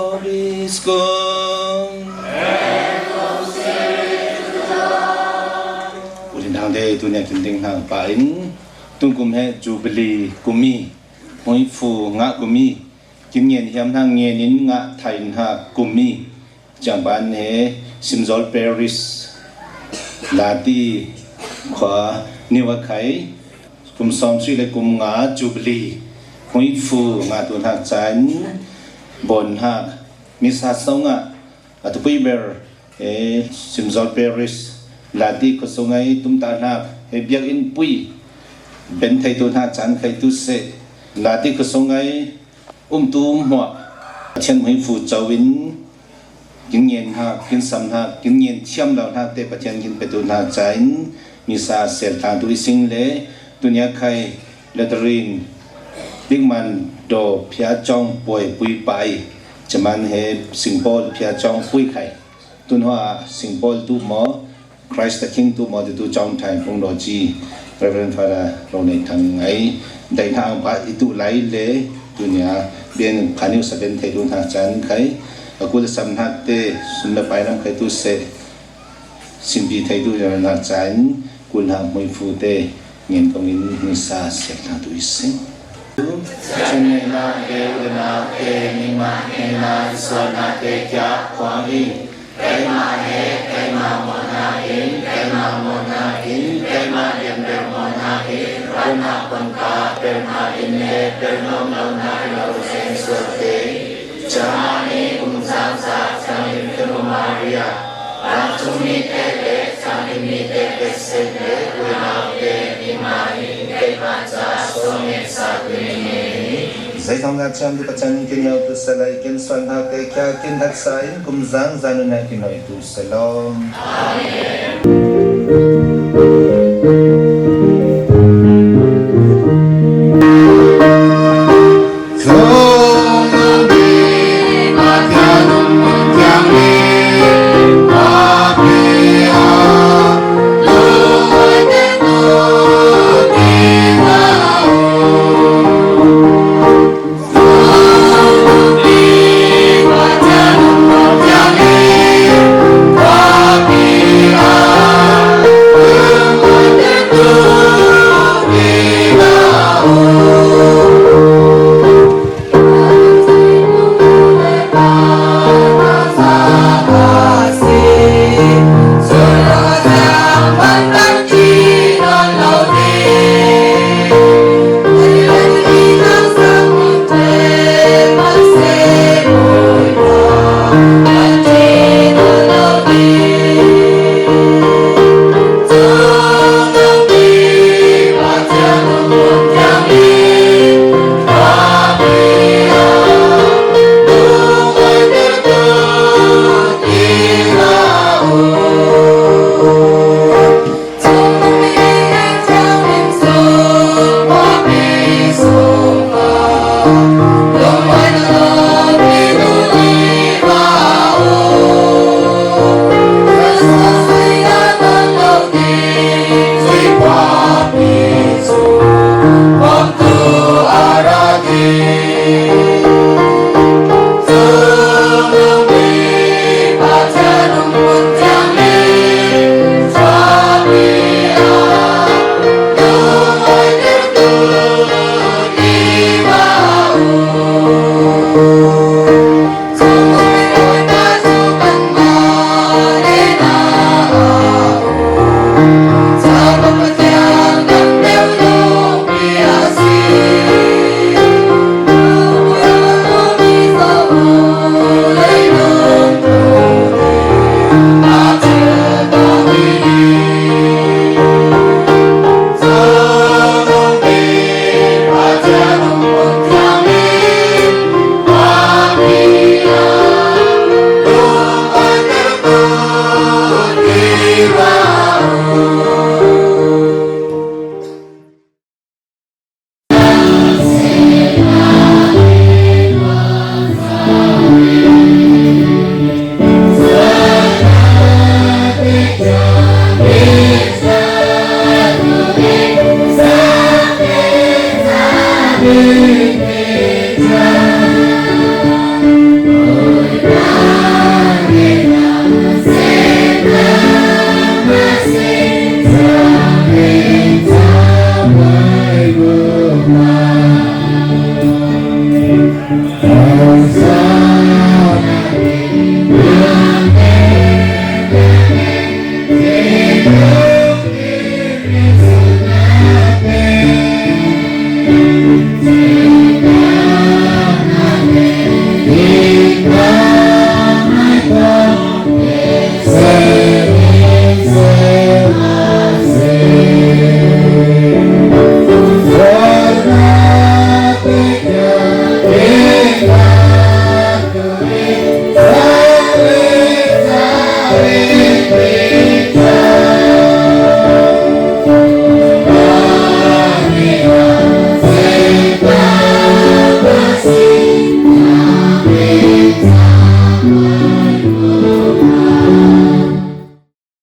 Vobiscum. Ulin hang de tunia kin ding hang pa in tungkum he jubilee kumi hmui fu nga kumi kin ngen hiam hna ngen in nga thain ha kumi Chiangban he Simzawl Parish Lati khua Niwakhai kum 70 le kum nga Jubilee hmui fu nga tu hna chan bon hak misa songah atupui ber he Simzawl Parish Lati khua sungai tumta hnak he biakinn pui ben thei tu hna chan khai tu se Lati khua sungai Umtu hmuah Pathian mui fu co in kin ngen hna, kin sam hna, kin ngen thiam lo hna te Pathian kin petu hna ca in misa sel tlang tu ising le dunia khai letterin bigman do phia chong puai pui pai chaman he singpol phia chong pui khai tunhua singpol tu mo Christ the King tu mo tu chong thai pung do chi Reverend Father ro nei thang ngai dai na ang pa itu lai le dunia bien phaniu saben thei tu na chan khai akul sam na te sun la pai lam khai tu se simpi thei tu na chan kul hang mui fu te ngin kong in ni sa se na tu ising Chungnei na te na te ni ma ne na so na te kya kwang i Keimah he keimah mawhnak in keimah mawhnak in keimah lianbel mawhnak in ruahnak pangka pelnak in le pelnuam lonak lo seng sual te Germany kum zangzak Thianghlim Fanu Maria vancungmi te le thianghlimmi te betsen le unau te ningmah in keimah ca sawm sa tuin Zeithong na thiam tu Pathian kin lo tu selai kin sual hna te kha kin hat sa in kum zang zan na kin hoi tu selom. Amen.